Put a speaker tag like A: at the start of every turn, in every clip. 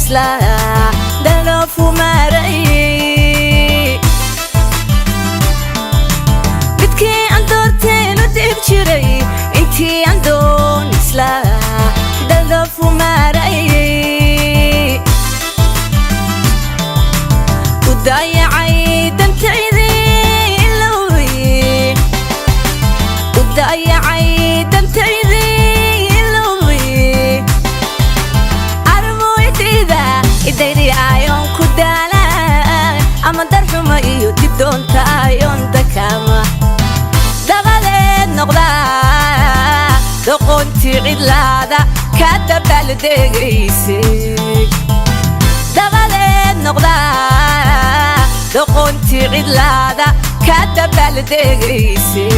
A: Islaa daloofu maaray. Midkii aan doorteen u dhib jiray, intii aan doon islaa daloofu maaray. U daayacay dantaydii ilowey, u daayacay dantaydii ilowey. Armoydayda idayri ayoon ku daala, ama darxuma iyo dib doonta ayoon dakaama. Dabadeed noqdaa doqontii cidlaada ka dabaaldegaysay. Dabadeed noqdaa doqontii cidlaada ka dabaaldegaysay.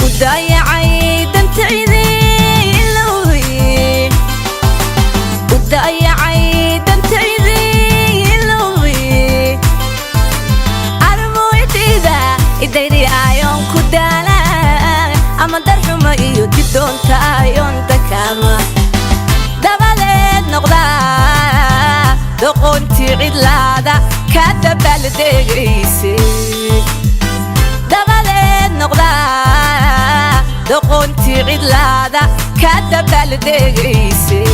A: U daayacay dantaydii ilowey, u daayacay dantaydii ilowey. Armoydayda idayri ayoon ku daala, ama darxuma iyo dib doonta ayoon dakaama. Dabadeed noqdaa doqontii cidlaada ka dabaaldegaysay. Dabadeed noqdaa doqontii cidlaada ka dabaaldegaysay.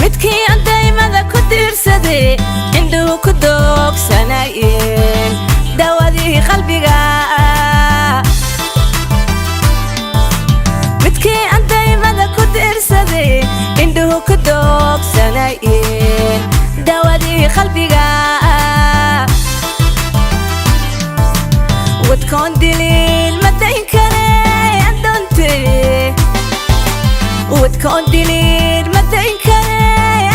A: Midkii aan daymada ku diirsaday, indhuhu ku doogsanayeen dawadii qalbiga. Midkii aan daymada ku diirsaday, indhuhu ku doogsanayeen dawadii qalbiga. Wadkoon diliin ma dayn kare adoonte, wadkoon diliin ma dayn kare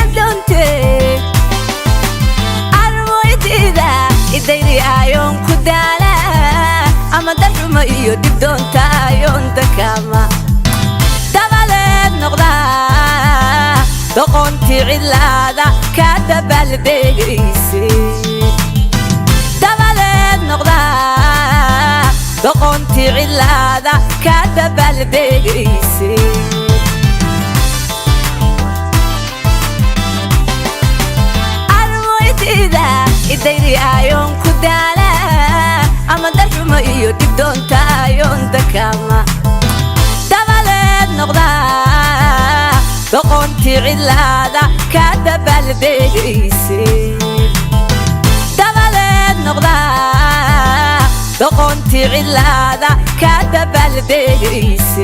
A: adoonte. Armoydayda idayri ayoon ku daala, ama darxuma iyo dib doonta ayoon dakaama. Dabadeed noqdaa doqontii cidlaada ka dabaaldegaysay. Dabadeed noqdaa doqontii cidlaada ka dabaaldegaysay. Armoydayda idayri ayoon ku daala, ama darxuma iyo dib doonta ayoon dakaama. Dabadeed noqdaa doqontii cidlaada ka dabaaldegaysay. Dabadeed noqdaa doqontii cidlaada ka dabaaldegaysay.